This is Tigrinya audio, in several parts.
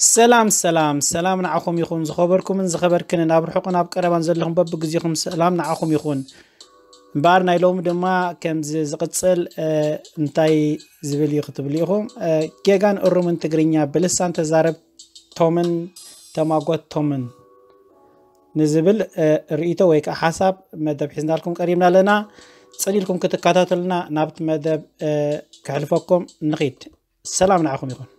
ሰላም ሰላም ሰላም ንዓኹም ይኹን። ዝኸበርኩምን ዝኸበርክንን ኣብ ርሑቕን ኣብ ቀረባን ዘለኹም በብግዜኹም ሰላም ንዓኹም ይኹን። እምበኣር ናይ ሎሚ ድማ ከምዚ ዝቕጽል እንታይ ዝብል እዩ ክትብሉ ኢኹም። ጌጋን እሩምን ትግርኛ ብልሳን ተዛረብቶምን ተማጎትቶምን ንዝብል ርእይቶ ወይ ከዓ ሓሳብ መደብ ሒዝናልኩም ቀሪብና ኣለና። ጽን ኢልኩም ክትከታተሉና ናብቲ መደብ ከሕልፈኩም ንኺድ። ሰላም ንዓኹም ይኹን።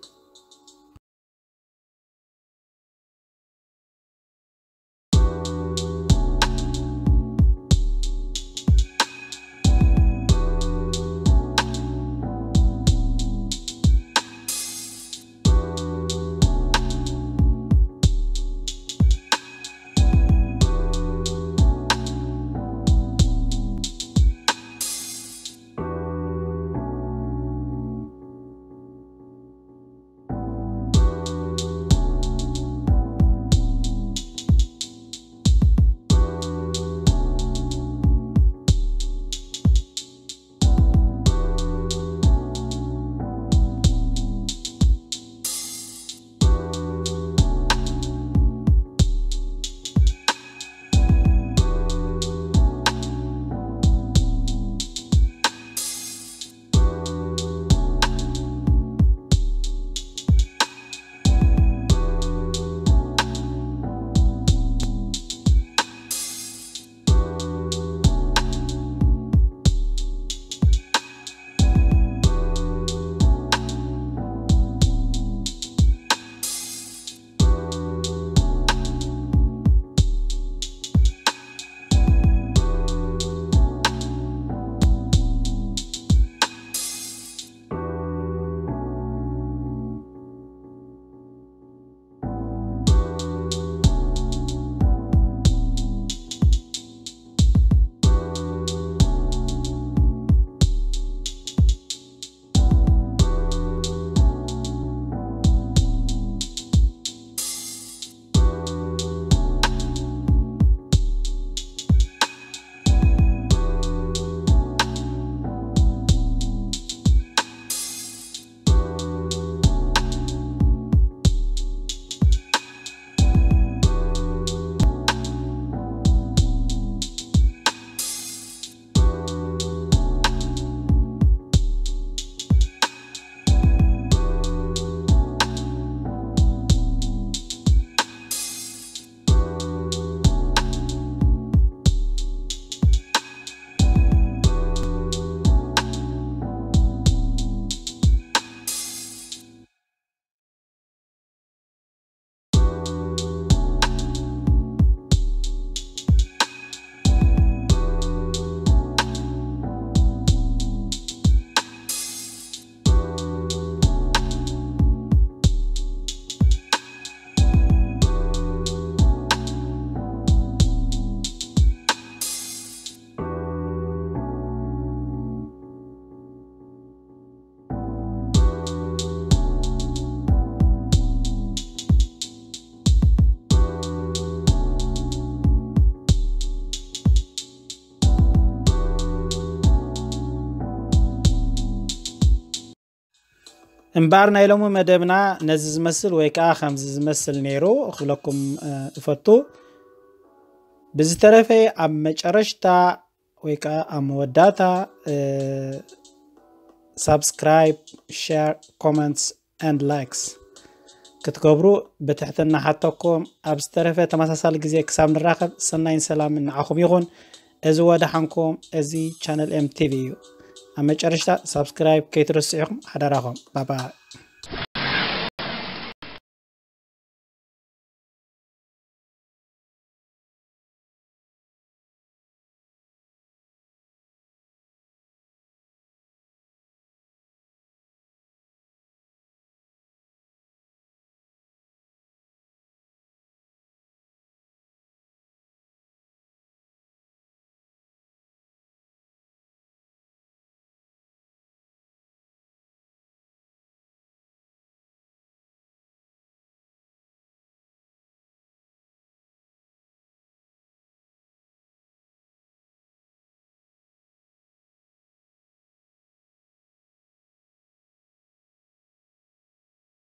እምበኣር ናይ ሎሚ መደብና ነዚ ዝመስል ወይ ከዓ ከምዚ ዝመስል ነይሩ ክብለኩም እፈቱ። ብዝተረፈ ኣብ መጨረሽታ ወይ ከዓ ኣብ መወዳእታ ሳብስክራይብ፣ ሸር፣ ኮመንትስ ኤንድ ላይክስ ክትገብሩ ብትሕትና ሓተኩም። ኣብ ዝተረፈ ተመሳሳሊ ግዜ ክሳብ ንራኸብ ሰናይን ሰላምን ንዓኹም ይኹን። እዚ ወደሓንኩም፣ እዚ ቻነል ኤም ቲ ቪ እዩ። ኣብ መጨረሽታ ሳብስክራይብ ከይትረስዑ ኢኹም ሓደራኹም። ባባይ።